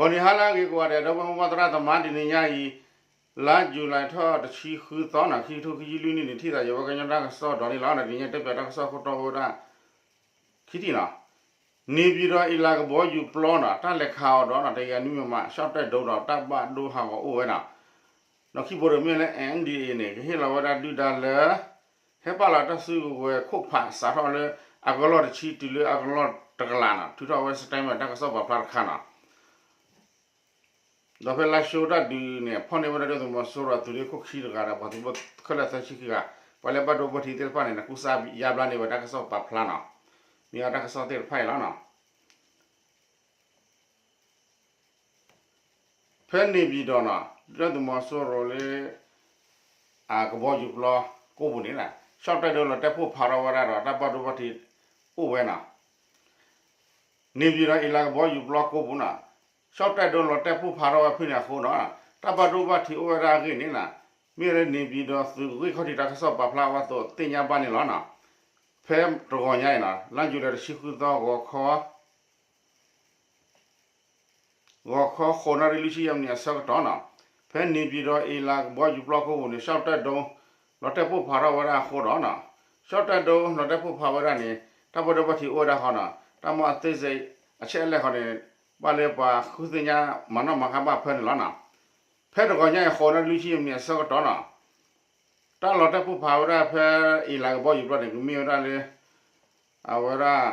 ဂီၤနံၤဟါလၢအဂ့ၤကိးဂၤဒဲး ဒီပုၢ်ဝဲၢ်သရၣ်သမါ တနံၤညါအံၤ လါယူၤလံထီၣ်တဆံဃုသီနီၤ ခံကထိခံဆံလွံၢ်နံၣ်န့ၣ် ထံၣ်သးယဝဲကညီတၢ်ကစီၣ်ဒီးန့ၣ်လီၤ. တနံၤညါတဲပၠးတၢ်ကစီၣ်ခိၣ်တီအိၣ်ဝဲဒၣ် ခံထံၣ်နီၤ, နေပြည်တော် အ့လးကဘီယူၤပျီနီၤ တၢ်လဲၤခးအီၤဒီးနီၤ တဂ့ၤနွံမမး ရှော့တိုက်ဒုံးဒီး တပ်မတော်ဟးဂီၤအိၣ်ဝဲနီၤ ဒီးခံဘိတမ့ၢ်လၢ အဲၣ်အၣ်ဒီးအ့ၣ် န့ၣ် ကဟ့ၣ်လီၤဝဲဒၣ်ဒုၣ်ဒါလၢ ဟဲပာ်လီၤတၢ်စုကဝဲၤခိၣ်ဖးစးထီၣ်လၢ အကလီၢ်တဆံတုၤလၢအကလီၢ်တကလးနီၤ ထုးထီၣ်ဝဲ statement တၢ်ကစီၣ်ပာ်ဖျါတခါနီၤ. ဒီးဖဲလါၡိတၢ်ဒုးန့ၣ် ဖီၣ်န့ၢ်ဝဲဒၣ်ဒုၣ်ဒါသုးမီၤစိရိၤအသုးရ့ၣ်ခိၣ်ခံတဂၤဒီး ပှၤသုးဖိခဲလၢာ်သၢဆံခံဂၤ, ပှၤလၢဘၣ်ဒိဘၣ်ထံးသ့ၣ်တဖၣ်န့ၣ် ကူစါယါဘျါန့ၢ်ဝဲတၢ်ကစီၣ်ပာ်ဖျါနီၤ. မ့ၢ်အတၢ်ကစီၣ်သ့ၣ်တဖၣ်အံၤလီၤနီၤ. ဖဲန့ၣ်ပၠံၤဒီးနီၤ ဒုၣ်ဒါသုးမီၤစိရိၤလၢ အကဘီယူၤပျီကိပူၤန့ၣ် ရှော့တိုက်ဒုံးလီၤတဲာ်ပိၢ်ဖးထီၣ်ဝဲဒၣ်ဒီး တၢ်ဘၣ်ဒိဘၣ်ထံးအိၣ်ဝဲနီၤ. န့ၣ်ပၠံၤဒီးအ့လးကဘီယူၤပျီကိပူၤနီၤ ရှော့တိုက်ဒုံးလီၤတဲာ်ပိၢ်ဖးထီၣ်ဝဲဖဲန့ၣ်အဃိနီၤ တၢ်ဘၣ်ဒိဘၣ်ထံးအိၣ်ဝဲဒၣ်အဂ့ၢ်န့ၣ်နီၤ မ့ၢ်ဝဲန့ၣ်ပၠံၤဒီးသုးဂ့ၢ်ခီၣ်ထံးတၢ်ကစီၣ်ပာ်ဖျါဝဲအသိးသ့ၣ်ညါဘၣ်န့ၣ်လီၤနီၤ. ဖဲတဂီၤညါအံၤနီၤ လါယူၤလံတဆံဃုသီ ဂီၤခီ ဂီၤခီဃိးနၣ်ရံၣ်လွံၢ်ဆံယဲၢ်မံးနံးအဆၢကတီၢ်နီၤ ဖဲန့ၣ်ပၠံၤဒီးအ့လးကဘီယူၤပျီကိပူၤန့ၣ် ရှော့တိုက်ဒုံး လီၤတဲာ်ပိၢ်ဖးထီၣ်ဝဲဒၣ်အဃိဒီးနီၤ ရှော့တိုက်ဒုံးလီၤတဲာ်ပိၢ်ဖးဝဲဒၣ်န့ၣ် တၢ်ဘၣ်ဒိဘၣ်ထံးအိၣ်ဝဲဒၣ်ဃီနီၤ တၢ်မၤအသေးစိတ်အချက်အလက်ဃီန့ၣ် ဘၣ်လၢပှၤဃုသ့ၣ်ညါမၤနီၣ်မၤဃါဘၣ်ဖဲန့ၣ်လီၤနီၤ. ဖဲတဂီၤညါအံၤဃိးနၣ်ရံၣ်လွံၢ်ဆံယဲၢ်မံးနံးအဆၢကတီၢ်နီၤ တၢ်လီၤတဲာ်ပိၢ်ဖးဝဲဒၣ်ဖဲအ့လးကဘီယူၤပျီန့ၣ် ကမ့ၢ်ဝဲဒၣ်လၢ အဝဲဒၣ်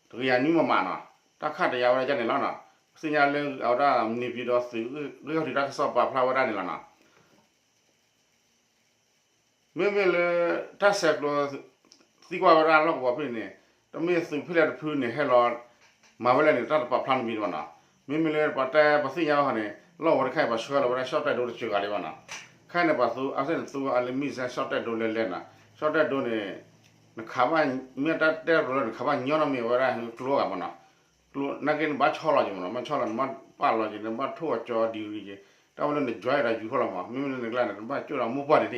တကယၤနွံမမးနီၤ တၢ်ခးတယာ်ဝဲဒၣ်န့ၣ်လီၤနီၤ. ပသ့ၣ်ညါလၢအဝဲဒၣ်န့ၣ်ပၠံၤဒီးသုးဂ့ၢ်ခီၣ်ထံးတၢ်ကစီၣ်ပာ်ဖျါဝဲဒၣ်န့ၣ်လီၤနီၤ. မ့မ့ၢ်လၢ တၢ်ဆဲးကျိးသံကွၢ်ဝဲဒၣ်လီၢ်ကဝီၤဖဲန့ၣ် တမ့ၢ်သုးဖဲလဲၣ်တဖုန့ၣ်ဟဲလီၤ မၤဝဲလဲၣ်န့ၣ် တၢ်တပာ်ဖျါန့ၣ်မံၤဘၣ်နီၤ. မ့မ့ၢ်လၢပှၤတဲပသ့ၣ်ညါဘၣ်ဃီန့ၣ် လီၢ်ဝဲတခါအံၤပှၤဆှၢလီၤဝဲဒၣ်ရှော့တိုက်ဒုံးတစှၤဂၤလံဘၣ်နီၤ. ခဲအံၤန့ၣ်ပှၤသူအဝဲသ့ၣ်န့ၣ်သူအီၤလၢ missile ရှော့တိုက်ဒုံးလဲၤလဲၤနီၤ. ရှော့တိုက်ဒုံးန့ၣ် နခးဘၣ် မ့ၢ်တၢ်တဲတြီၤလၢနခးဘၣ်ညီနီတမံၤဝဲဒၣ်ကျိဂၤမးနီၤ. ကျိ နာ်က့နဘၣ်ဆီလီၤက့ၤမးနီၤ ဘၣ်ဆီလီၤ နဘၣ်ပာ်လီၤက့ၤ နဘၣ်ထိၣ်အီၤကၠီဒံဂ့ၤက့ၤ တၢ်ဝဲလၢန join ဒီးယူၤထီၣ်လီၤမး မ့မ့ၢ်လၢနကျါန့ၣ် နဘၣ်ကၠိၣ်ဒီးမိၢ်ပှၢ်န့ၣ်တယၤ ကျိဃီဒီးနဘၣ်ယိးဒီးမိၢ်ပှၢ်ဒီး နီၢ်ပှ့ၢ်သ့ၣ်န့ၣ် နဘၣ်ဆီလီၤဒီး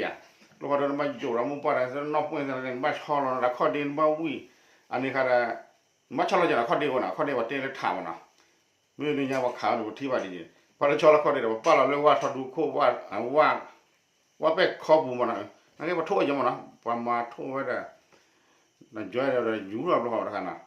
ခီၣ်ဒ့နဘၣ်ဝံၣ် အန့ၣ်ခါဒီး နဘၣ်ဆီလီၤက့ၤဒီးခီၣ်ဒ့အဂီၢ်နီၤ ခီၣ်ဒ့ပှၤတဲလၢထးမးနီၤ မ့ၢ်လၢညါပှၤခးဝဲန့ၣ်ပထံၣ်ဘၣ်ဒ်န့ၣ် ပှၤလၢဆီလီၤခီၣ်ဒ့ဒီး ပှၤပာ်လီၤလၢဝၣ်ထီဒူခိၣ် ဝၣ်ပဲာ်ခီပူၤမးနီၤ နာ်က့ပှၤထိၣ်အီၤကၠီမးနီၤ ပှၤမၤထိၣ်ဝဲဒၣ် န join ဒီးယူၤထီၣ်ဘျီဃီတခါနီၤ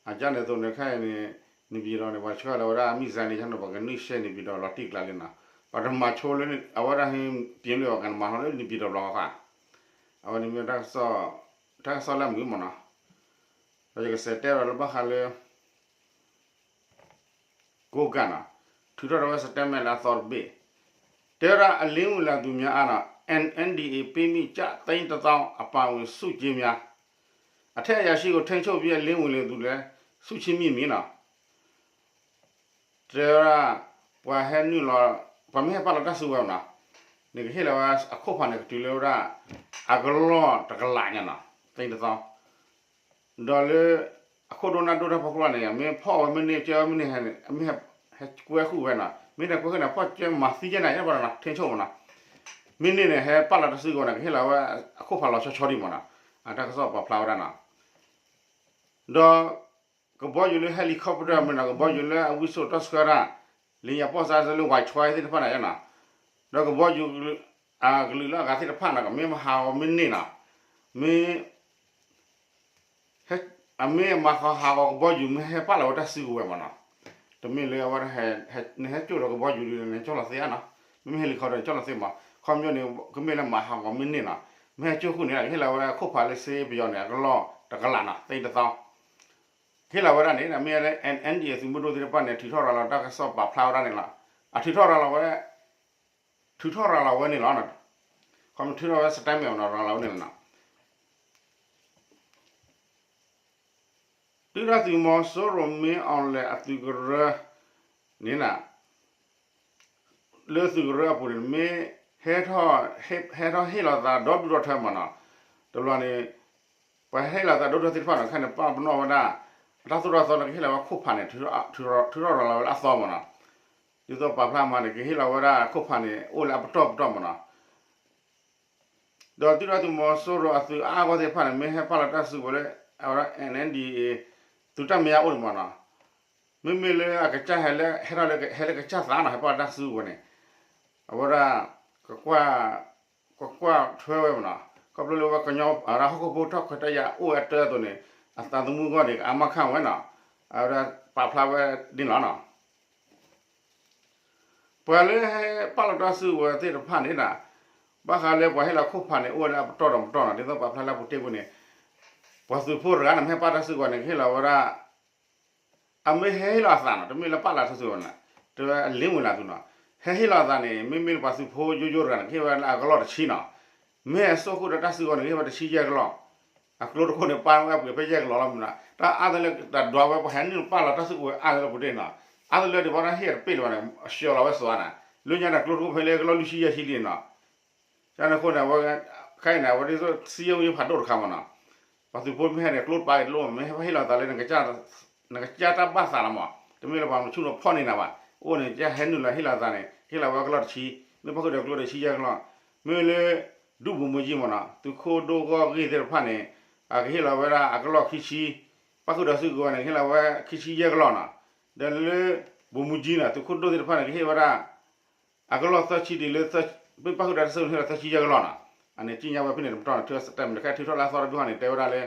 အကါန့ၣ်အသိးန့ၣ် ခဲအံၤန့ၣ် န့ၣ်ပၠံၤဒီးန့ၣ် ပှၤဆှၢလီၤဝဲဒၣ် missile န့ၣ် ဆၢန့ၣ် ပှၤကနုာ်ရှဲန့ၣ်ပၠံၤဒီးလီၤတံၢ်ကျါလံနီၤ ပှၤတမၤဆိလၢ အဝဲဒၣ်ဟဲ ပၠံၤလၢအီၤကနမၤထီၣ်လၢန့ၣ်ပၠံၤဒီးဘျီဃီ အဝဲန့ၣ်မ့ၢ် တၢ်ကစီၣ်လၢအမုာ်မးနီၤ ဒီးယကစးတဲဒီးလၢဘၣ်ဃးလၢ ကိးကၢ်နီၤ ထုးထီၣ်ထီၣ်ဝဲ statement လၢအသီတဘ့ၣ် တဲဝဲဒၣ် အလင်းဝင်လာသူများအား NNDAA ပေးမည့်ကျပ်သိန်းတစ်သောင်း အပါအဝင် ဆုကြေးများ အထက်အရာရှိကို ထိန်းချုပ်ပြီး အလင်းဝင်လာသူလည်း ဆုချီးမြှင့်မည်နီၤ တဲဝဲဒၣ် ပှၤဟဲနုာ်လီၤ ပှၤမ့ၢ်ဟဲပာ်လီၤတၢ်စုကဝဲၤနီၤ န့ၣ်ကဟ့ၣ်လီၤဝဲအခိၣ်ဖးန့ၣ် ကတုၤလၢဝဲဒၣ် အကလီၢ်တကလးညါနီၤ သိန်းတစ်သောင်း ဒီးလၢ အခိၣ်ဒိနၢ်ဒိၣ်တၢ်ဖီခိၣ်န့ၣ် မ့ၢ်ဖီၣ်ဝဲမ့ၢ်န့ၢ် ကဲဝဲမ့ၢ်န့ၢ် မ့ၢ်ဟဲကွဲဃုာ်ဝဲနီၤ မ့ၢ်န့ၢ်ကွဲဃုာ်န့ၣ် ဖီၣ်ကဲမၤသံကဲန့ၣ် ယဲပှၤနီၤ ထိန်းချုပ်မးနီၤ မ့ၢ်န့ၢ်န့ၣ် ဟဲပာ်လီၤတၢ်စုကဝဲၤန့ၣ် ကဟ့ၣ်လီၤဝဲအခိၣ်ဖးလီၤဆီဆီဒံးမးနီၤ အတၢ်ကစီၣ်ပာ်ဖျါဝဲဒၣ်နီၤ ဒီး ကဘီယူၤလၢ helicopter မ့ၢ်နီၤ ကဘီယူၤလၢအဝံစိာ်တီဆှၢတၢ် လၢညါပီၢ်စါလၢ ဝဲဆွဲသ့ၣ်တဖၣ်န့ၣ်နီၤ ဒီးကဘီယူၤ အကလုာ်လၢအဂၤသ့ၣ်တဖၣ်နီၤ ကမ့ၢ်မဟးဂီၤမ့ၢ်န့ၢ်နီၤ မ့ၢ် အမ့ၢ်မၤဃီၤဟးဂီၤကဘီယူၤ မ့ၢ်ဟဲပာ်လီၤဝဲတၢ်စုကဝဲၤမးနီၤ တမ့ၢ်လၢအဝဲ နဟဲကၠိၣ်ဒီးကဘီယူၤဒ်န့ၣ် နကၠီၣ်လီၤသ့ဧါနီၤ မ့မ့ၢ် helicopter န့ၣ် ကၠီၣ်လီၤသ့မး ခီပညီန့ၣ် ကမ့ၢ်လၢမၤဟးဂီၤမ့ၢ်န့ၢ်နီၤ မ့ၢ်ဟဲကၠိၣ်ဃုာ်န့ၣ် ကဟ့ၣ်လီၤဝဲခိၣ်ဖးလၢစ့ပယီၤန့ၣ် အကလီၢ်တကလးနီၤ သိန်းတစ်သောင်း ကဟ့ၣ်လီၤဝဲဒၣ်န့ၣ် မ့ၢ်လၢ NNDAA သုးမုၢ်ဒိၣ်သ့ၣ်တဖၣ်န့ၣ် ထုးထီၣ်ရၤလီၤတၢ်ကစီၣ်ပာ်ဖျါဝဲဒၣ်န့ၣ်လီၤ အထုးထီၣ်ရၤလီၤဝဲ ထုးထီၣ်ရၤလီၤဝဲန့ၣ်လီၤ ခီမ့ၢ်ထုးထီၣ်ဝဲ statement မးနီၤ ရၤလီၤဝဲန့ၣ်လီၤနီၤ ဒုၣ်ဒါသုးမီၤစိရိၤ မ့ၢ်အီလဲၣ်အသုးကရၢန့ၣ်နီၤ လၢသုးကရၢအပူၤန့ၣ် မ့ၢ် ဟဲထီၣ်ဟ့ၣ်လီၤသးဒီဒူၣ်ဒီထၢမးနီၤ တဘျီန့ၣ် ပှၤဟ့ၣ်လီၤသးဒီဒူၣ်ဒီထၢသ့ၣ်တဖၣ်န့ၣ် ခဲန့ၣ် ပာ်ပနီၣ်ဝဲဒၣ် အတၢ်သိၣ်တၢ်သီလၢကဟ့ၣ်လီၤဝဲခိၣ်ဖးန့ၣ် ထုးထီၣ်ရၤလီၤဝဲလၢအသီမးနီၤ ဒ်သိးပာ်ဖျါမးန့ၣ် ကဟ့ၣ်လီၤဝဲဒၣ်ခိၣ်ဖးန့ၣ် အိၣ်လၢအပတီၢ်ပတီၢ်မးနီၤ ဒီးဒုၣ်ဒါသုးမီၤစိရိၤအသုးအါအါဂီၢ်သ့ၣ်တဖၣ်န့ၣ် မ့ၢ်ဟဲပာ်လီၤတၢ်စုကဝဲၤလၢ အဝဲဒၣ် NNDAA သုးတၢ်မဲာ်ညါအိၣ်န့ၣ်မးနီၤ မ့မ့ၢ်လၢအကစၢ်ဟဲလၢ ဟဲထီၣ်လၢ ဟဲလၢကစၢ်သးနီၤ ဟဲပာ်လီၤတၢ်စုကဝဲၤန့ၣ် အဝဲဒၣ် ကကွၢ်ထွဲဝဲမနီၤ ခီဖျိလၢဝဲကညီ အဝဲဒၣ်ဟီၣ်ခိၣ်ဖိထီၣ်ခွဲးတၢ်ယာ်အိၣ်ဝဲတၢ်အသိးန့ၣ် အသးသမူအဂီၢ်န့ၣ် ကအါမးခးဝဲနီၤ အဝဲဒၣ်ပာ်ဖျါဝဲဒ်န့ၣ်လီၤနီၤ ပှၤလၢဟဲပာ်လီၤတၢ်စုကဝဲၤသ့ၣ်တဖၣ်န့ၣ် ဘၣ်ဃးလၢပှၤဟ့ၣ်လီၤခိၣ်ဖးန့ၣ် အိၣ်ဝဲလၢအပတီၢ်ဒီးပတီၢ်နီၤ ဒ်သိးပာ်ဖျါလၢအပူၤတ့ၢ်ပူၤန့ၣ် ပှၤသုးဖိတဂၤန့ၣ် မ့ၢ်ဟဲပာ်တၢ်စုကဝဲၤန့ၣ် ကဟ့ၣ်လီၤဝဲဒၣ် အမ့ၢ်ဟဲဟ့ၣ်လီၤအသးနီၤ တမ့ၢ်လၢပာ်လီၤတၢ်စုကဝဲၤနီၤ တဲဝဲအလ့မုာ်လၢသုနီၤ ဟဲဟ့ၣ်လီၤအသးန့ၣ် မ့မ့ၢ်ပှၤသုးဖိယိယိတဂၤန့ၣ် ကဟ့ၣ်ဝဲလၢအကလီၢ်တဆံနီၤ မ့ၢ်ဟဲစိာ်ဃုာ်ဒီးတၢ်စုကဝဲၤန့ၣ် ကဟ့ၣ်ဝဲတဆံယဲၢ်ကလီၢ် အကျိတခိၣ်န့ၣ် ပာ်ဝဲအပှ့ၤဖဲယဲၢ်ကလီၢ်လီၤမနီၤ တၢ်အါတလၢတဒွးဝဲ ပှၤဟဲနုာ်ပာ်လီၤတၢ်စုကဝဲၤအါတလၢပူၤတ့ၢ်နီၤ အါတလၢဒ်ဘၣ်တၢ်ဟ့ၣ်တပ့ၢ်လၢၤဘၣ်န့ၣ် အဆှၢလီၤဝဲစိၤအါန့ၣ် လၢညါန့ၣ် ကျိတခိၣ်ဖဲလၢကလီၢ်လွံၢ်ဆံယဲၢ်ဆံလံနီၤ ကန့ၣ်အဃိန့ၣ် အဝဲ ခဲအံၤန့ၣ် အဝဲဒ်သိးစံယိၣ်ဖးဒိၣ်တခါမနီၤ ပှၤသုးဖိမ့ၢ်ဟဲန့ၣ် ကျိတပာ်က့ၤတလိၣ် မ့ၢ်ဟဲဟ့ၣ်လီၤသးလၢ နကစၢ်တၢ်ဘၣ်သးလီၤမး တမ့ၢ်လၢပှၤမဆူၣ်ထီၣ်ဖီၣ်န့ၢ်နၤဘၣ် အိၣ်န့ၣ် ကဟဲနုာ်လီၤဟ့ၣ်လီၤသးန့ၣ် ဟ့ၣ်လီၤဝဲကလီၢ်တဆံ မ့ၢ်ပၣ်ဃုာ်ဒီးကျိတဆံယဲၢ်ကလီၢ် မ့ၢ်လၢ ဒူၣ်ဘိမူကၠံမနီၤ သုးခိၣ်ဒိၣ်ဂီၢ်ဂ့ၢ်သ့ၣ်တဖၣ်န့ၣ် အကဟ့ၣ်လီၤဝဲဒၣ်အကလီၢ်ခံဆံ ပၣ်ဃုာ်ဒီးစုကဝဲၤန့ၣ် ကဟ့ၣ်လီၤဝဲခံဆံယဲၢ်ကလီၢ်နီၤ ဒီးလၢ ဘိမူကၠံနီၤ သုးခိၣ်ဒိၣ်သ့ၣ်တဖၣ်န့ၣ် ကဟ့ၣ်ဝဲဒၣ် အကလီၢ်သၢဆံဒ်လၢ ပၣ်ဃုာ်ဒီးတၢ်စုကဝဲၤန့ၣ် ဟ့ၣ်လီၤသၢဆံယဲၢ်ကလီၢ်နီၤ အန့ၣ် ကံညါဝဲဖဲန့ၣ်တပတီၢ်န့ၣ် ထုးစတဲမ့ၢ်တခါ ထုးထီၣ်လၢအသီတဘျုးဟီန့ၣ် တဲဝဲဒၣ်လၢ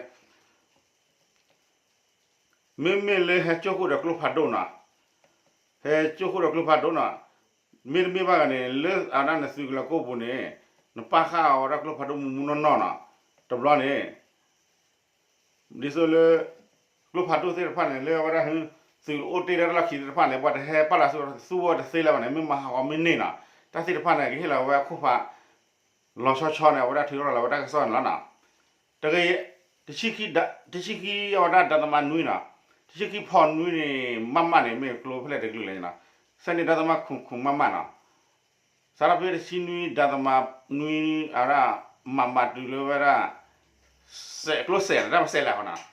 မ့မ့ၢ်လၢဟဲကၠိၣ်ဃုာ်ဒီးကျိဖးဒိၣ်နီၤ ဟဲကၠိၣ်ဃုာ်ဒီးကျိဖးဒိၣ်နီၤ မ့တမ့ၢ်ဘၣ်ဂၤန့ၣ် လၢအဝဲဒၣ်နသုးကလၢၤကိၢ်ပူၤန့ၣ် နပာ်ဃာ်အီၤဝဲဒၣ်ကျိဖးဒိၣ်မူမူနီၢ်နီၢ်နီၤ တဘျီန့ၣ် ဒ်သိးလၢ ကျိဖးဒိၣ်သ့ၣ်တဖၣ်န့ၣ် လၢအဝဲဒၣ် သုးအိၣ်တ့ၢ်ဒၣ်တၢ်လီၢ်ခံသ့ၣ်တဖၣ်န့ၣ် ပှၤတဟဲပာ်လီၤစုကဝဲၤသူဝဲတသ့လၢၤဘၣ်န့ၣ် မ့ၢ်မၤဟးဂီၤမ့ၢ်န့ၢ်နီၤ တၢ်သ့ၣ်တဖၣ်န့ၣ် ကဟ့ၣ်လီၤဝဲအခိၣ်ဖး လီၤဆီဆီန့ၣ် အဝဲဒၣ်ထုးထီၣ်လီၤဝဲတၢ်ကစီၣ်န့ၣ်လီၤနီၤ တဂ့ၤ တဆံခံ တဆံခံအဝဲဒၣ်ဒသမါနွံနီၤ တဆံခံဖီနွံန့ၣ် မးမးန့ၣ် မ့ၢ်ကျိဖဲလဲၣ်တကလုာ်လဲၣ်နီၤ စဲန့ၣ်ဒသမါခုၣ်ခုၣ်မးမးနီၤ စးထီၣ်ဖဲတဆံနွံဒသမါနွံ အဝဲဒၣ် မးမးတုၤလၢဝဲဒၣ် စဲးကျိစဲးလၢ တၢ်ပစဲးလၢ်ဃီနီၤ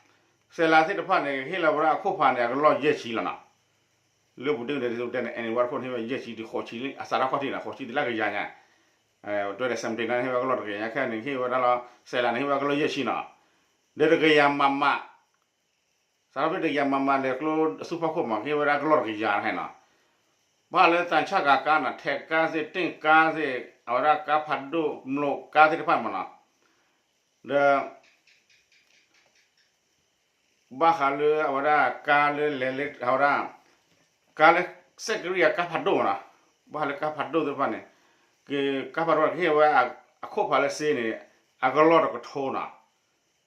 စဲးလၢ်သ့ၣ်တဖၣ်န့ၣ် ကဟ့ၣ်လီၤဝဲဒၣ်အခိၣ်ဖးန့ၣ် အကလီၢ်ယဲၢ်ဆံလီၤနီၤ လၢပူၤတ့ၢ်န့ၣ် ဒ်သိးတဲန့ၣ် အဲန့ၣ် ဝဲတခိၣ်န့ၣ် ဟ့ၣ်ဝဲယဲၢ်ဆံ ဒ်ဃိးဆံ အစးထီၣ်ခီၣ်ထံးန့ၣ် ဃိးဆံတလၢကယၤညါ တွဲဒီး စဲးမတ့ၤ န့ၣ် ဟ့ၣ်ဝဲကလီၢ်တကယၤညါ ခဲအံၤန့ၣ် ဟ့ၣ်ဝဲဒၣ်လီၤ စဲးလၢ်န့ၣ် ဟ့ၣ်ဝဲကလီၢ်ယဲၢ်ဆံနီၤ ဒီးတကယၤမးမး စးထီၣ်ဖဲတကယၤမးမး လဲၤကျိအစုဖီခိၣ်မး ကဟ့ၣ်ဝဲဒၣ်ကလီၢ်တကယၤခဲနီၤ ဘၣ်ဃးလၢသးဆၣ်ဂၤကါနီၤ ထဲးကါသ့ၣ် တ့ၢ်ကါသ့ၣ် အဝဲဒၣ်ကါဖးဒိၣ် မျိာ်ကါသ့ၣ်တဖၣ်မးနီၤ ဒီး ဘၣ်ဃးလၢအဝဲဒၣ်ကါလၢလဲၤလၢအဝဲဒၣ် ကါလၢ စဲးကရံယါကါဖးဒိၣ်မးနီၤ ဘၣ်ဃးလၢကါဖးဒိၣ်သ့ၣ်တဖၣ်န့ၣ် ကါဖးဒိၣ်ကဟ့ၣ်ဝဲအခိၣ်ဖးလၢစ့န့ၣ် အကလီၢ်တကထိနီၤ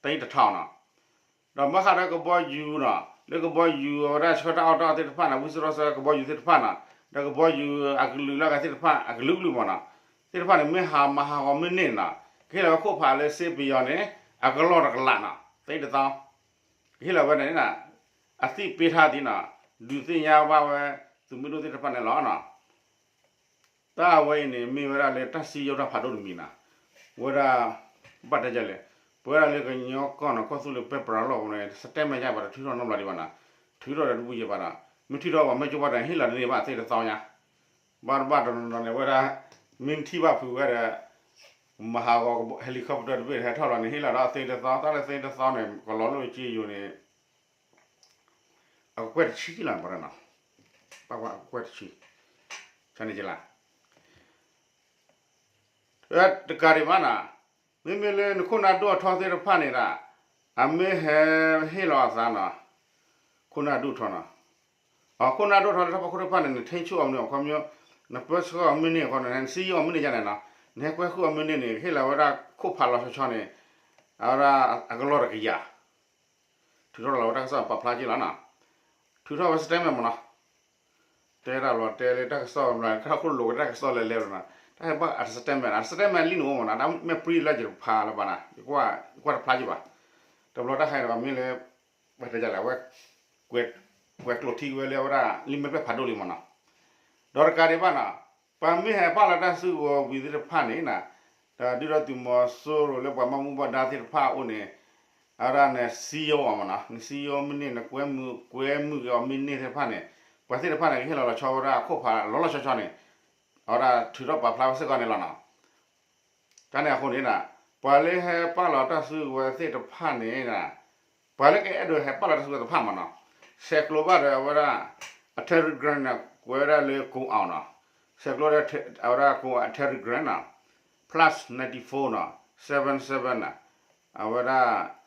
တၢ်အံၤတထီနီၤ ဒီးဘၣ်ဃးဒီးကဘီယူၤနီၤ လၢကဘီယူၤအဝဲဒၣ်ဆှၢတၢ်အီၣ်တၢ်အီသ့ၣ်တဖၣ်န့ၣ် ဝံစိတၢ်ဆှၢကဘီယူၤသ့ၣ်တဖၣ်နီၤ ဒီးကဘီယူၤအကလုာ်လၢအဂၤသ့ၣ်တဖၣ် အကလုာ်ကလုာ်မးနီၤ သ့ၣ်တဖၣ်န့ၣ် မ့ၢ်ဟးမၤဟးဂီၤမ့ၢ်န့ၢ်နီၤ ကဟ့ၣ်လီၤဝဲခိၣ်ဖးလၢစ့ပယီၤန့ၣ် အကလီၢ်တကလးနီၤ တၢ်အံၤတသီ ကဟ့ၣ်လီၤဝဲန့ၣ် အသ့ၣ်ပ့ထါဒ်နီၤ ဒုးသ့ၣ်ညါဘၣ်ဝဲ သုးမုၢ်ဒိၣ်သ့ၣ်တဖၣ်န့ၣ်လီၤနီၤ တၢ်ဝဲအံၤန့ၣ် မ့ၢ်ဝဲဒၣ်လၢတၢ်စံယိၣ်တၢ်ဖးဒိၣ်တမံၤနီၤ ဝဲဒၣ် ဘၣ်တဲဒ်လဲၣ် ပဝဲဒၣ်လၢကညီကီၢ်နီၤ ကီၢ်သူလ့ၤပဲပြးလီၢ်ပူၤန့ၣ် စတဲမဲာ်ညါဘၣ်တထုးထီၣ်နီတဘျီဒံးဘၣ်နီၤ ထုးထီၣ်ဒီးတဘူၣ်ယံၤဘၣ်နီၤ မ့ၢ်ထုးထီၣ်ဘၣ်မ့ၢ်ကၠိဘၣ်ဒီး ဟ့ၣ်လီၤတန့ၢ်ဘၣ်သ့ၣ်တသီညါ ဘၣ်တဘၣ်တနီၤနီၤန့ၣ် ဝဲဒၣ် မ့ၢ်ထံၣ်ဘၣ်ဖုးဝဲဒီး မၤဟးဂီၤ helicopter တဘ့ၣ်ဟဲထီၣ်လီၤန့ၣ် ဟ့ၣ်လီၤဒီးသ့ၣ်တသီ တၢ်လၢသ့ၣ်တသီန့ၣ် ကလီၤလိၣ်က့ယိာ်န့ၣ် အကကွဲၢ်တဆံလီၤ ပှၤနီၤ ပှၤကွဲၢ်တဆံ ဆန့ၣ်က့လၢ တကးဒံးဘၣ်နီၤ မ့မ့ၢ်လၢနခိၣ်နၢ်ဒိၣ်အထီသ့ၣ်တဖၣ်န့ၣ်ဒၣ် အမ့ၢ်ဟဲဟ့ၣ်လီၤအသးနီၤ ခိၣ်နၢ်ဒိၣ်ထီနီၤ အခိၣ်နၢ်ဒိၣ်ထီလၢတၢ်ဖီခိၣ်တဖၣ်န့ၣ် နထိန်းချုပ်အီၤမ့ၢ်အခီပညီ နပၢဆှၢအီၤမ့ၢ်န့ၢ်အခီန့ၣ် နစံယိၣ်အီၤမ့ၢ်န့ၢ်ယါန့ၣ်နီၤ နဟဲကွဲဃုာ်အီၤမ့ၢ်န့ၢ်န့ၣ် ဟ့ၣ်လီၤဝဲဒၣ်ခိၣ်ဖးလီၤဆီဆီန့ၣ် အဝဲဒၣ်အကလီၢ်တကယၤ ထုးထီၣ်လီၤဝဲတၢ်ကစီၣ်ပာ်ဖျါက့လီၤနီၤ ထုးထီၣ်ဝဲ statement မးနီၤ တဲတၢ်လီၤတဲလၢတၢ်ကစီၣ်မး တၢ်ခိၣ်လိာ်က့ၤတၢ်ကစီၣ်လဲၤလဲၤလီၤနီၤ တၢ်ဟဲဘၣ်အ statement အ statement လံန့ၣ်အိၣ်မးနီၤ တၢ်မ့ၢ်ပြံလၢယတဖးလၢၤဘၣ်နီၤ ယကွၢ်တဖျါက့ဘၣ် တဘျီတၢ်ဟဲဒီးမ့ၢ်လၢ ပှၤတဲဒ်လဲၣ် အဝဲ ကွဲးကျိာ်ထံဝဲလၢအဝဲဒၣ် လံာ်မဲာ်ဖျၢၣ်ဖးဒိၣ်လံမးနီၤ ဒီးတကးဒံးဘၣ်နီၤ ပှၤမ့ၢ်ဟဲပာ်လီၤတၢ်စုကဝဲၤဝံၤသ့ၣ်တဖၣ်န့ၣ်နီၤ ဒီးဒုၣ်ဒါသုးမီၤစိရိၤလၢပှၤဘၣ်မူဘၣ်ဒါသ့ၣ်တဖၣ်အအိၣ်န့ၣ် အဝဲဒၣ်န့ၣ် စံယိၣ်အီၤမးနီၤ နစံယိၣ်မ့ၢ်န့ၢ် နကွဲမုာ် ကွဲမုာ်က့ၤအီၤမ့ၢ်န့ၢ်သ့ၣ်တဖၣ်န့ၣ် ပှၤသ့ၣ်တဖၣ်န့ၣ် ကဟ့ၣ်လီၤလီၤဆီဝဲဒၣ်အခိၣ်ဖးလီၤလီၤဆီဆီန့ၣ် အဝဲဒၣ်ထုးထီၣ်ပာ်ဖျါဝဲစ့ၢ်ကီးန့ၣ်လီၤနီၤ တၢ်န့ၣ်အဃိန့ၣ် ပှၤလၢဟဲပာ်လီၤတၢ်စုကဝဲၤသ့ၣ်တဖၣ်န့ၣ် ပှၤလၢကအဲၣ်ဒိးဟဲပာ်လီၤတၢ်စုကဝဲၤတဖၣ်မးနီၤ ဆဲးကျိးဘၣ်ဒီးအဝဲဒၣ် အ Telegram န့ၣ် ကွဲးဝဲဒၣ်လၢကိးအီၤနီၤ, ဆဲးကျိးဒီးအဝဲဒၣ်ကိးအ Telegram နီၤ, plus ninety four နီၤ, seven seven နီၤ, အဝဲဒၣ်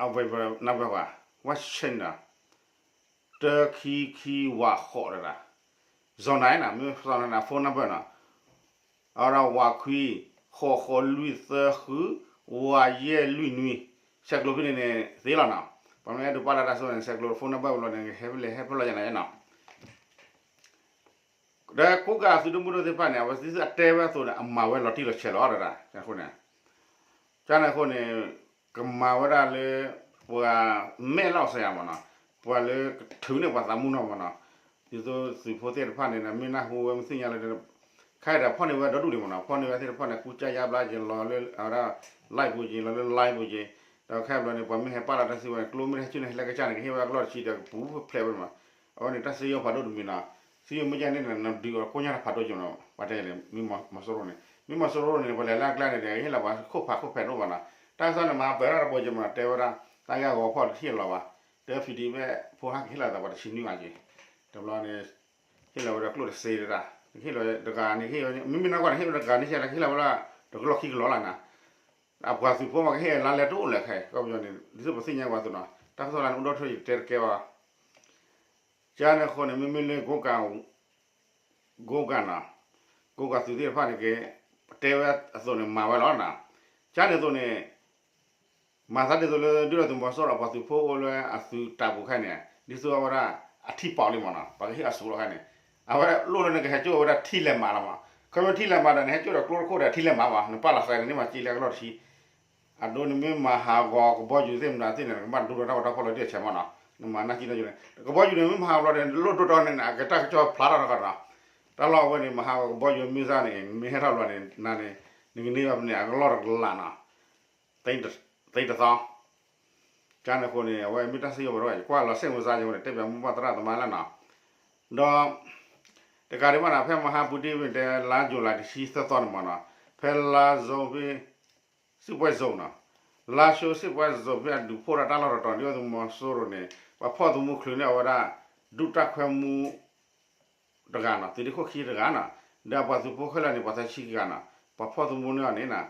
အဝဲ နဘၣ်ဝဲ ဝါဆ့ၣ်နီၤ တၢ ခံ ခံ ဝး ဃိးတဒၣ်, စီၤနၤနီၤ မ့ၢ်စီၤနၤ phone number နီၤ, အဝဲဒၣ် ဝး ခွံ ဃိး ဃိး လွံၢ် သၢ ဃု ဝး ယဲၢ် လွံၢ် နွံ, ဆဲးကျိးဖဲန့ၣ်န့ၣ် သ့လီၤနီၤ, ပှၤမ့ၢ်အဲၣ်ဒိးပာ်လၢတၢ်စိန့ၣ် ဆဲးကျိး phone number ဝံၤလီၤန့ၣ် ဟဲဖဲလဲၣ်ဟဲဖဲလဲၣ်ယဲနီၤ ဒီးကိးကးသုးဒိၣ်မုၢ်ဒိၣ်သ့ၣ်တဖၣ်န့ၣ် အဝဲသ့ၣ်အတဲဝဲအသိးန့ၣ် အမၤဝဲလီၤတံၢ်လီၤဆဲးလီၤတဒၣ်, အဃိန့ၣ် ကန့ၣ်အဃိန့ၣ် ကမၤဝဲဒၣ်လၢ ပှၤမဲာ်လီၤစဲးယၤမ့ၢ်နီၤ, ပှၤလၢကထုးန့ၢ်ပှၤသးမုၢ်နီၢ်မ့ၢ်နီၤ, ဒ်သိးသုးဖိသ့ၣ်တဖၣ်န့ၣ် မ့ၢ်နၢ်ဟူဝဲမ့ၢ်သ့ၣ်ညါလၢ ခဲအံၤဒီးဖီၣ်န့ၢ်ဝဲဒီဒူၣ်ဒံးမ့ၢ်နီၤ, ဖီၣ်န့ၢ်ဝဲသ့ၣ်တဖၣ်န့ၣ် ကူကၢ်ယါဘျါက့ၤလီၤလၢအဝဲဒၣ် live ပူၤက့ၤ လီၤလၢ live ပူၤက့ၤ, ဒီးခဲအံၤဘျီန့ၣ် ပှၤမ့ၢ်ဟဲပာ်လီၤတၢ်စုဝဲန့ၣ် ကျိမ့ၢ်တဟဲဆူၣ်န့ၣ် ဟဲလၢကစၢ်န့ၣ် ကဟ့ၣ်ဝဲအကလီၢ်တဆံဒီးကပူၤဖျဲးဝဲမ့ၢ်နီၤ, အဝဲန့ၣ်တၢ်စံယိၣ်ဖးဒိၣ်တမံၤနီၤ, စံယိၣ်မ့ၢ်ကဲန့ၣ် နဒုးအီၤကိညါတၢ်ဖးဒိၣ်က့ၤမ့ၢ်နီၤ, ပှၤတဲလဲၣ် မ့ၢ်မီၤစိရိၤန့ၣ် မ့ၢ်မီၤစိရိၤန့ၣ် ပှၤလဲၤလၢအကျါန့ၣ်ဒီး ဟ့ၣ်လီၤပှၤခိၣ်ဖးခိၣ်ဖဲးတအိၣ်ဘၣ်နီၤ, တၢ်ကစီၣ်န့ၣ် မၤပၢၢ်ထီၣ်တဘိက့ၤမ့ၢ်နီၤ, တဲဝဲဒၣ် တၢ်ဂ့ၢ်အဂီၤဖီၣ်တထံၣ်လီၤဘၣ်, တဲ PDF ဖိဟဲက့ၤဟ့ၣ်လီၤသးပှၤတဆံနွံဘၣ်က့ၤ, တဘျီန့ၣ် ဟ့ၣ်လီၤဝဲဒၣ်ကျိၣ်တစ့တဒၣ်, ဟ့ၣ်လီၤတဂၤန့ၣ် မ့မ့ၢ်နီၢ်ကီၢ်န့ၣ် ဟ့ၣ်ဝဲတဂၤန့ၣ် ကဟ့ၣ်လီၤဝဲဒၣ် တကလီၢ်ခံကလီၢ်လၢ်နီၤ, အပှၤသုးဖိမ့ၢ်ကဟ့ၣ်လါလဲတအိၣ်လၢၤခဲအံၤ ကီၢ်ပယီၤန့ၣ် ဒ်သိးပသ့ၣ်ညါဝဲအသိးနီၤ, တၢ်ကစီၣ်လၢနအိၣ်ဒီးထၢယတဲတကဲဘၣ်, ကန့ၣ်အဃိန့ၣ် မ့မ့ၢ်လၢ ကိးကးနီၤ, ကိးကးသုးသ့ၣ်တဖၣ်န့ၣ်က့ၤ တဲဝဲအသိးန့ၣ် မၤဝဲလီၤနီၤ, ကန့ၣ်အသိးန့ၣ် မၤသးဒ်သိးလၢ ဒုၣ်ဒါသုးမီၤစိရိၤအပှၤသုးဖိအိၣ်လၢအသုးတၢ်ပူၤခဲအံၤန့ၣ် ဒ်သိးအဝဲဒၣ် အထံပီးလံမ့ၢ်နီၤ, ပှၤကဟ့ၣ်အစိလီၤခဲအံၤန့ၣ်, အဝဲလိၣ်လၢနကဟဲကၠိၣ်ဝဲဒၣ်ထံလဲၤမးလီၤမး, ခီဖျိထံလဲၤမးဒီး နဟဲကၠိၣ်ဒီးကျိတခိၣ်ဒီးထံလဲၤမးဘၣ်, နပာ်လီၤသးန့ၣ် မၤစ့လၢအကလီၢ်တဆံ အဒိန့ၣ်မ့ၢ်မၤဟးဂီၤကဘီယူၤသ့ၣ်မနုၤသ့ၣ်န့ၣ် နကဘၣ်ဒိၣ်ထီၣ်တၢ်ဂီၤတၢ်ဖီၣ်လီၤတံၢ်အဆဲးမ့ၢ်နီၤ, နမၤနၢ်ကံနီၢ်ကံန့ၣ် ကဘီယူၤန့ၣ် မ့ၢ်မၤဟးဂီၤဘျီန့ၣ် လိၣ်ဒိၣ်တီန့ၣ် အကတၢ်ကစီၣ်ဖျါထီၣ်တခီနီၤ, တၢ်လီၢ်အဝဲန့ၣ် မၤဟးဂီၤကဘီယူၤမ့ၢ်စ့ၢ်န့ၣ် မ့ၢ်ဟဲထီၣ်ဘျီန့ၣ် နၤန့ၣ် နကန့ၢ်ဘၣ်ဖဲန့ၣ် အကလီၢ်တကလးနီၤ, သ့တသီ ကန့ၣ်အဃိန့ၣ် အဝဲမ့ၢ်တၢ်စံးယိၣ်ပှၤတဂၤ ယကွၢ်လီၤစ့ၣ်မုၢ်စါယိၣ်န့ၣ် တဲပၠးမိၢ်ပၢ်သရၣ်သမါလၢနီၤ, ဒီး တကးဒံးဘၣ်နီၤ ဖဲမဟါပူၤတ့ၢ်ဝဲတဲ လါယူၤလံတဆံသၢသီန့ၣ်မ့ၢ်နီၤ, ဖဲလါ zone ဖဲ စစ်ပွဲဇုန်နီၤ, လါရှိစစ်ပွဲဇုန်ဖဲအဒုးဖီၣ်ဒၣ်တၢ်လီၢ်တတီၤ ဒ်သိးသုးမီၤစိရိၤန့ၣ် ပှၤဖီၣ်သမူချုးန့ၢ်အဝဲဒၣ် ဒူၣ်တၢ်ခွဲမူ တဂၤနီၤ, သုးရ့ၣ်ခိၣ်ခံတဂၤနီၤ, ဒီးအပှၤသုးဖိခဲလၢာ်န့ၣ် ပှၤသၢဆံဂၤနီၤ, ပှၤဖီၣ်သမူန့ၢ်အီၤန့ၣ်နီၤ,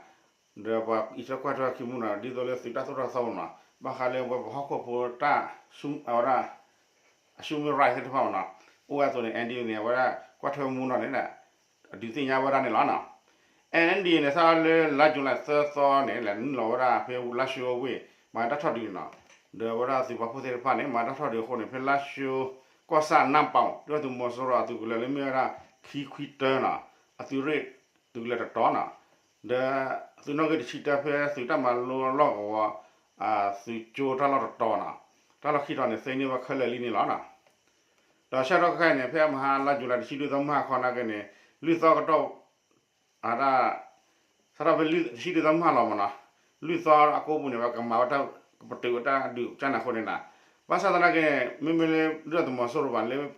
ဒီးပှၤအံးထွဲကွၢ်ထွဲခံမူနီၤ ဒ်သိးလၢသုးတၢ်သိၣ်တၢ်သီမ့ၢ်နီၤ, ဘၣ်ဃးလၢပဝဲပဟီၣ်ခိၣ်ဖိတၢ် အဝဲဒၣ် အ human right သ့ၣ်တဖၣ်မ့ၢ်နီၤ, အိၣ်ဝဲအသိးန့ၣ် NDAA န့ၣ် အဝဲဒၣ်ကွၢ်ထွဲမူနီၤန့ၣ် အဒုးသ့ၣ်ညါဝဲဒၣ်န့ၣ်လီၤနီၤ, NDAA န့ၣ် စးလၢလါယူၤလံသၢသီန့ၣ် လဲၤနုာ်လီၤဝဲဒၣ်ဖဲလါရှိဝ့ၢ် မၤတၢ်ထီၣ်ဒုးနီၤ, ဒီးအဝဲဒၣ်သုးပာ်ဖှိၣ်သ့ၣ်တဖၣ်န့ၣ် မၤတၢ်ထီၣ်ဒုးအဃိန့ၣ် ဖဲလါရှိ ကီၢ်ဆၣ်နၢ်ပီၣ် ဒ်သိးသုးမီၤစိရိၤအသုးကလၢၤလၢမ့ၢ်ဝဲဒၣ် ခံခွံတၢနီၤ, အသုးရ့ၣ်သုးကလၢၤတတီၤနီၤ, ဒီးသုးနီၣ်ဂံၢ်တဆံတၢဖဲသုးတၢ်မၤလိလီၢ်ကဝီၤ သုးကၠိတၢ်လီၢ်တတီၤနီၤ, တၢ်လီၢ်ခံတီၤန့ၣ် သ့န့ၢ်ဝဲခဲလၢာ်လံန့ၣ်လီၤနီၤ. ဒီးဆၢကတီၢ်ခဲအံၤန့ၣ် ဖဲမဟါလါယူၤလံတဆံဒုၣ်သီမုၢ်ဟါခီနာ်က့န့ၣ် လွံၢ်သီကတီၢ် အတၢ် စးထီၣ်ဖဲတဆံဒုၣ်သီမုၢ်ဟါလီၤမ့ၢ်နီၤ, လွံၢ်သီအကိပူၤန့ၣ် ပှၤကမၤဝဲတၢ် ပတုာ်ဝဲတၢ်ဒုးကၢ်န့ၣ်အဃိန့ၣ်နီၤ, ဘၣ်ဆၣ်သနာ်က့ မ့မ့ၢ်လၢဒုၣ်ဒါသုးမီၤစိရိၤဘၣ်လၢ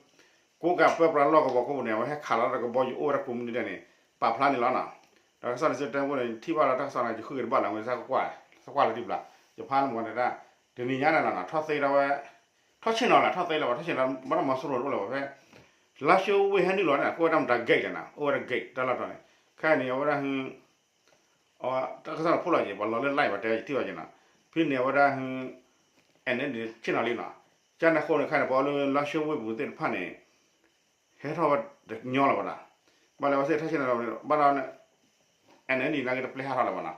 ကိးကးပၢပြးလီၢ်ကဝီၤကိပူၤန့ၣ် အဝဲဟဲခးလီၤတၢ်ကဘီယူၤအိၣ်ဝဲဒၣ်ကိးမုၢ်နံၤဒဲးန့ၣ် ပာ်ဖျါန့ၣ်လီၤနီၤ. ဒီးကစီၣ်န့ၣ်စ့ၢ်တဲဝဲန့ၣ် ထံၣ်ဘၣ်လီၤတၢ်ကစီၣ်န့ၣ် ယဃုက့ၤတဘၣ်လီၤ ဝဲစၢ်ကကွၢ် သကွၢ်လီၤတံၢ်ဘျီ ယဖးန့ၣ်မ့ၢ်န့ၣ်ဒၣ် တနံၤညါန့ၣ်လီၤနီၤ ထီၣ်သ့ဒီးဝဲ ထီၣ်ဆ့ၣ်နီၤလီၤ ထီၣ်သ့လီၤ ပှၤထီၣ်ဆ့ၣ်နီၤ ဘၣ်တၢ်မီၤစိရိၤတအိၣ်လၢၤဘၣ်ဖဲ လါၡိဝ့ၢ်ဟဲနုာ်လီၤန့ၣ် ကအိၣ်ဝဲဒၣ်မတၤ gate န့ၣ်နီၤ အိၣ်ဝဲဒၣ် gate တၢ်လီၢ်တီၤန့ၣ် ခဲအံၤန့ၣ် အဝဲဒၣ်ဟု တၢ်ကစီၣ်န့ၣ်ဖှိၣ်လီၤက့ၤ ပှၤလီၤလၢ live ပှၤတဲဝဲယထံၣ်ဘၣ်က့ၤနီၤ ဖဲန့ၣ်အဝဲဒၣ်ဟု အဲန့ၣ်ဆ့ၣ်နီၤလံနီၤ ကန့ၣ်အဃိန့ၣ် ခဲအံၤန့ၣ် ပှၤအိၣ်လၢလါၡိဝ့ၢ်ပူၤသ့ၣ်တဖၣ်န့ၣ် ဟဲထီၣ်ဝဲတညီလၢၤဘၣ်နီၤ ဘၣ်လဲၣ်ဝဲသ့ၣ်ထီၣ်ဆ့ၣ်နီၤလီၤ ဘၣ်ဒီး အဲန့ၣ်နာ်က့တပျဲဟးထီၣ်လၢၤဘၣ်နီၤ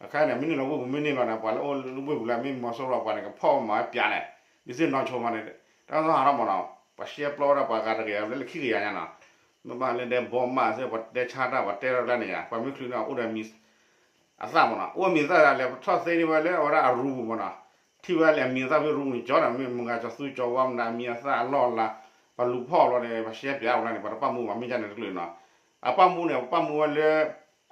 အခါန့ၣ် မ့ၢ်နုာ်လီၤဝ့ၢ်ပူၤမ့ၢ်န့ၢ်လီၤန့ၣ် ပှၤလၢအိၣ်လၢဝ့ၢ်ပူၤလၢအမ့ၢ်မီၤစိရိၤပှၤန့ၣ် ကဖီၣ်မၤဝဲပၠးလဲၣ် ဒ်သိးနီၢ်ဆိမးန့ၣ် တၢ်ကစီၣ်ဟးထီၣ်မးနီၤ ပှၤရှဲပျီဝဲဒၣ်ပှၤဂၤတဂ့ၤလၢခံကယၤညါနီၤ မ့ၢ်ဘၣ်လၢဒဲဘီမးစ့ၢ် ပှၤတဲဆါတၢ် ပှၤတဲထီၣ်ကျါန့ၣ်ယါ ပှၤမ့ၢ်ချုးန့ၣ် အိၣ်ဒီးမံၤ အသၣ်မးနီၤ အိၣ်မံၤသၣ်လဲၤထီၣ်သ့န့ၢ်ဝဲလၢအဝဲဒၣ်အရူပူၤမးနီၤ ထံၣ်ဝဲလၢအမံၤအသၣ်ဖဲရူပူၤန့ၣ် ကၠီဒီးမ့ၢ်မုၢ်ဂၤကၠီသူကၠီဝါမးန့ၣ် အမံၤအသၣ်အလီၢ်အလၤ ပှၤလူၤဖီၣ်ဘျီန့ၣ် ပှၤရှဲပၠးအီၤန့ၣ် ပှၤတပာ်မူဘၣ် မ့ၢ်ဒ်န့ၣ်တကလုာ်နီၤ အပာ်မူန့ၣ် ပာ်မူဝဲလၢ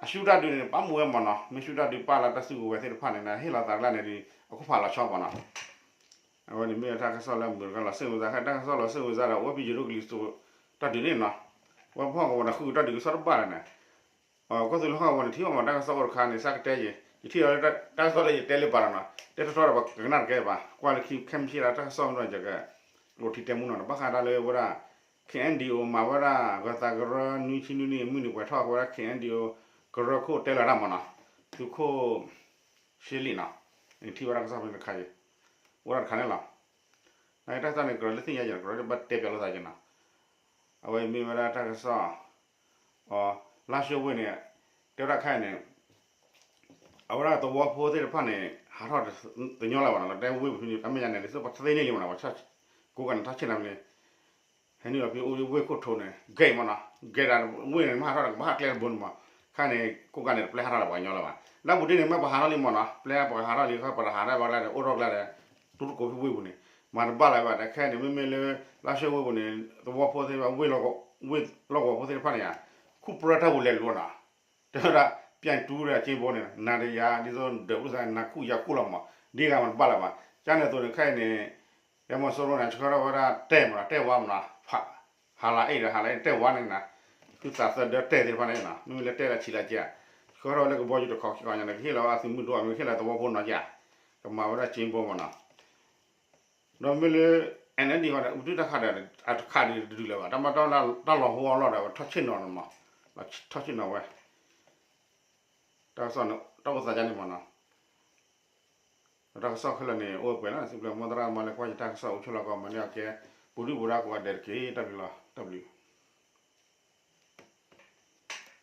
အရှုံးတၢ်ဒုးန့ၣ် ပာ်မူဝဲမးနီၤ မ့ၢ်ရှုံးတၢ်ဒုးပာ်လၢတၢ်စုကဝဲၤသ့ၣ်တဖၣ်န့ၣ် ဟ့ၣ်လီၤသးကျါန့ၣ်ဒီး အခိၣ်ဖးလီၤဆီမးနီၤ အဝဲန့ၣ်မ့ၢ်တၢ်ကစီၣ်လၢအမုာ်တခါလီၤ စ့ၣ်ဝံၤစါ တၢ်ကစီၣ်လီၤစ့ၣ်ဝံၤစါဒီး အိၣ်ဝဲဖဲယိၤဒိၣ်ကလံၤစိး တၢ်ဒုးန့ၣ်နီၤ ဝဲပဟီၣ်ကဝီၤန့ၣ် ဃုကတၢၢ်ဒုးကစီၣ်တဘၣ်လၢၤန့ၣ် ကီၢ်သူလ့ၤဟီၣ်ကဝီၤန့ၣ် ထံၣ်ဘၣ်မးတၢ်ကစီၣ်အိၣ်တခါန့ၣ် စးကတဲယံၤ ယထံၣ်လီၤလၢတၢ်ကစီၣ်လၢယတဲလၢပာ်လီၤနီၤ, တဲထီထီဒီးပှၤကနၣ်တကဲဘၣ်, ကွၢ်လၢခံခဲမုၢ်ဆ့ၣ်ဒီးတၢ်ကစီၣ်မ့ၢ်ဒီးယက ကျိးထံတဲမူနီၤ, ဘၣ်ဃးဒီးလၢဝဲဒၣ် K N D O မၤဝဲဒၣ် ဂၢၤသးကရၢ နွံဆံနွံနံၣ် မုၢ်နံၤပှဲၤထီၣ်ဝဲဒၣ် K N D O ကရၢခိၣ်တဲလီၤတၢ်မးနီၤ, သုးခိၣ် ရှ့လံနီၤ, နထံၣ်ဝဲဒၣ်တၢ်ကစီၣ်ဖဲန့ၣ်တခါအံၤ, အိၣ်ဒၣ်တခါန့ၣ်လီၤ. နတၢ်ကစီၣ်န့ၣ် ကရၢလၢသ့ၣ်ညါယဲနီၤ, ကရၢလၢဘၣ်တဲပၠးလိာ်သးယဲနီၤ, အဝဲမ့ၢ်ဝဲဒၣ်တၢ်ကစီၣ် အီၤ လါၡိဝ့ၢ်န့ၣ် တဲဝဲဒၣ်ခဲအံၤန့ၣ် အဝဲဒၣ်သဝီဖိသ့ၣ်တဖၣ်န့ၣ် ဟးထီၣ်တညီလၢၤဘၣ်နီၤ, လၢတဲဝ့ၢ်ပူၤန့ၣ် အမဲာ်ညါန့ၣ် ဒ်သိးပှၤသ့န့ၢ်လံမးနီၤ, ပှၤ ကိးဂၤန့ၣ်ထီၣ်ဆ့ၣ်နီၤန့ၣ် ဟဲနုာ်လီၤဖဲဝ့ၢ်ခိၣ်ထိးန့ၣ် gate မးနီၤ, gate ဒၣ်ဝ့ၢ်န့ၣ် မ့ၢ်ဟးထီၣ်ဒီးကဘၣ်ဟးကျဲတဘိန့ၣ်မး, ခဲအံၤန့ၣ် ကိးဂၤန့ၣ် တပျဲဟးထီၣ်လၢၤပှၤကညီလၢၤဘၣ်, လၢအပူၤဒ်န့ၣ် မ့ၢ်ပှၤဟးထီၣ်လံမးနီၤ, ပျဲပှၤဟးထီၣ်လံ ခီပှၤတဟးထီၣ်ဘၣ်ကျဲဒီး အိၣ်ထီၣ်ကျဲဒီး တူၢ်တကိးဖဲဝ့ၢ်ပူၤန့ၣ် မၤတဘၣ်လၢၤဘၣ်, ဒီးခဲအံၤန့ၣ် မ့မ့ၢ်လၢ လါၡိဝ့ၢ်ပူၤန့ၣ် သဝီဖိသ့ၣ်တဖၣ် ဝ့ၢ်လီၢ်ကဝီၤဖိသ့ၣ်တဖၣ်န့ၣ်ဧါ ခူၣ်ပြၢတၢ်ပူၤလဲၤလိာ်နီၤ, တဲဝဲဒၣ် ပြၢ်တူၢ်ဒီးက့ဘိန့ၣ် နၤဒီးယၤ ဒ်သိးဒၢးပူၤသး နၤခူၣ်ယၤခူၣ်လီၤမး, ဒ်ဂၤမးတဘၣ်လၢၤဘၣ်, ကန့ၣ်အသိးန့ၣ် ခဲအံၤန့ၣ် ယဲမီၤစိရိၤန့ၣ် ဆှၢထီၣ်ဝဲဒၣ်တဲာ်မးနီၤ, တဲာ်ဝါမးနီၤ, ဟးလီၤအ့ၣ်ဒီး ဟးလီၤအ့ၣ်တဲာ်ဝါန့ၣ်နီၤ, ဃုသးသၢဒၢတဲာ်သ့ၣ်တဖၣ်န့ၣ်နီၤ, မ့မ့ၢ်လၢတဲာ်လၢဆံးလၢကဲ, ဆှၢထီၣ်ဝဲလၢကဘီယူၤတခီခံခီညါန့ၣ် ကဟ့ၣ်လီၤဝဲအသုးမုၢ်ဒိၣ် မ့ၢ်ဟ့ၣ်လီၤသဝီဖိနီၤယါ, ကမၤဝဲဒၣ်က့ဘိမးနီၤ, ဒီးမ့ၢ်လၢ N L D ဃီဒီး ပတုာ်တၢ်ခးဒီး အတခးဒံးတဒုလၢၤဘၣ်, တၢ်မၤတၢ်လီၢ်ဟိအလီၢ်ဒီး ထီၣ်ဆ့ၣ်နီၤမး, ထီၣ်ဆ့ၣ်နီၤဝဲ, တၢ်ကစီၣ်န့ၣ် တၢ်အိၣ်သးဒ်န့ၣ်မးနီၤ, ဒီးတၢ်ကစီၣ်ခဲလၢာ်န့ၣ် အိၣ်ဝဲပှဲၤလီၤ, သုးပျဲၢ်မီၢ်သရၣ်မၤလၢကွၢ်ယတၢ်ကစီၣ်အိၣ်ဆိးလီၤကီး မၤန့ၢ်အီၤကဲ ပူၤဒုၣ်ပူၤဒါကိးဂၤဒဲးတက့ၢ်, တၢ်ဘျုးလီၤ, တၢ်ဘျုး